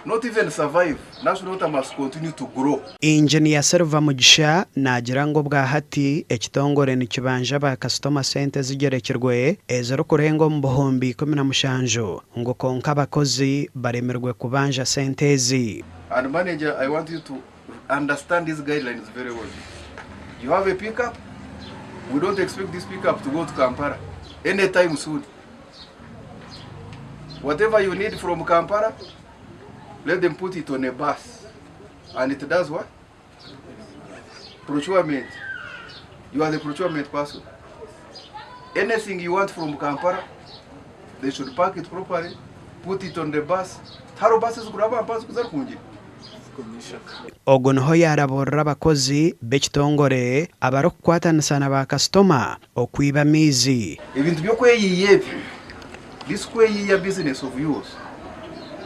Not even survive, National Water must continue to grow. Inginiya Silver Mugisha naagira ngu obwahati ekitongore nikibanja ba kasitoma sente ezigyerekirwe ezirikurenga omu 17,000 ngu kwonka abakozi baremirwe kubanja sente ezi. And manager I want you to understand these guidelines very well. You have a pickup, we don't expect this pickup to go to Kampala anytime soon. Whatever you need from Kampala, let them put it on a bus. And it does what? Procurement. You are the procurement person. Anything you want from Kampala, they should pack it properly, put it on the bus. Taro buses kuraba bus kuzar kungi. Ogu niho yaarabuurira abakozi b'ekitongore abarikukwatanisa na baakasitoma okwiba amaizi. Ebintu by'okweyiiya ebyo, this kweyiiya business of yours,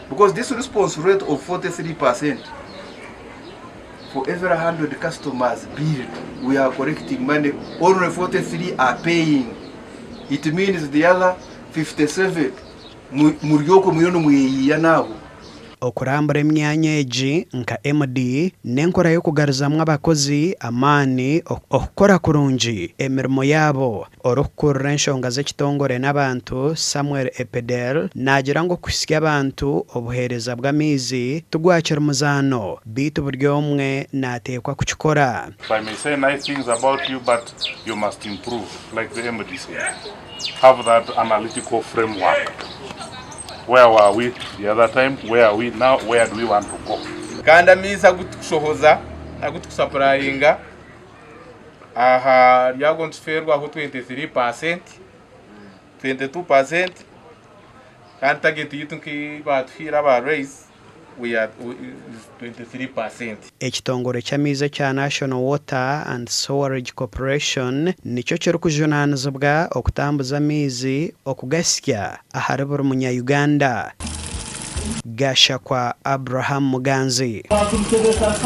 because this response rate of 43% for every 100 customers billed, we are collecting money, only 43 are paying, it means the other 57 muri okwo muriyo nimweyiiya naabo. Okurambura emyanya egi nka MD n'enkora y'okugaruzamu abakozi amaani okukora kurungi emirimo yaabo. Orikukurira enshonga z'ekitongore n'abantu, Samuel Epedel naagira ngu okuhitsya abantu obuheereza bw'amaizi tigwakiri muzaano beitu buri omwe naateekwa kukikora. I may say nice things about you but you must improve like the MD said. Have that analytical framework. Where were we the other time? Where are we now? Where do we want to go? Kandi amaizi agu tukushohoza agu tukusapurayinga ahari ago nitufeerwaho 23%, 22% kandi tageti yaitu nk'ei baatuhaire aba raise we are is 23%. Ekitongore ky'amaizi ekya National Water and Sewerage Corporation nikyo kirikujunaanizibwa okutambuza amaizi okugasya ahari buri munya Uganda. Gashakwa Abraham Muganzi.